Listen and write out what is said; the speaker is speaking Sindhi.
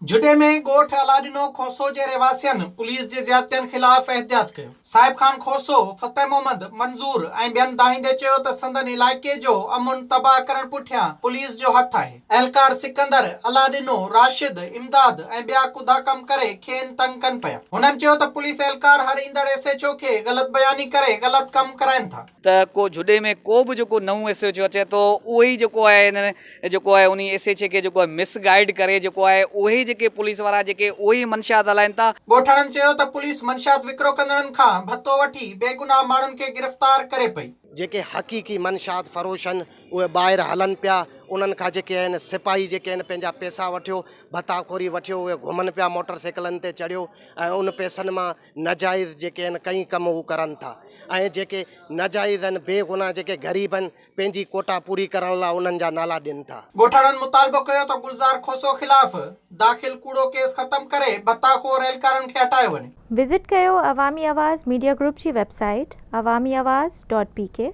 جهڏي ۾ ڳوٺ الاڏنو کوسو جي رهواسين پوليس جي زيادتين خلاف احتجاج ڪيو. صاحب خان کوسو، فتح محمد، منظور ۽ ٻين دانهيندي چيو ته سندن علائقي جو امن تباهه ڪرڻ پٺيان پوليس جو هٿ آهي. اهلڪار سڪندر، الله ڏنو، راشد، امداد ۽ ٻيا ڪڌا ڪم ڪري کين تنگ ڪن پيا. هنن چيو ته پوليس اهلڪار هر ايندڙ ايس ايڇ او کي غلط بياني ڪري غلط ڪم ڪرائين ٿا. ته ڪو جهڏي ۾ ڪو به جيڪو نئون ايس ايڇ او اچي ٿو اهو ئي جيڪو آهي هن جيڪو آهي انهي ايس ايڇ اي کي جيڪو آهي مس گائيڊ ڪري جيڪو آهي اهي ئي جيڪي پوليس وارا جيڪي اهي ئي منشيات هلائين ٿا. ڳوٺاڻن چيو ته پوليس منشيات وڪرو ڪندڙن کان ڀتو وٺي بيگناهه ماڻهن کي گرفتار ڪري پئي. جيڪي حقيقي منشيات فروش آهن اهي ٻاهر هلن پيا انهن کان جيڪي آهن سپاهي جيڪي آهن پنهنجا پئسا وٺيو ڀتا خوري وٺيو اهي گهمن پيا موٽر سائيڪلن تي چڙهيو ۽ ان پئسن مان ناجائز جيڪي آهن ڪئين ڪم هو ڪرن ٿا ۽ جيڪي ناجائز آهن بي گناهه جيڪي غريب آهن پنهنجي ڪوٽا پوري ڪرڻ لاء انهن جا نالا ڏين ٿا. ڳوٺاڻن مطالبو ڪيو ته گلزار کوسو خلاف داخل ڪوڙو ڪيس ختم ڪري ڀتا خور اهلڪارن کي هٽايو وڃي. وزٽ ڪيو عوامي آواز ميڊيا گروپ جي website Awami Awaz dot P K.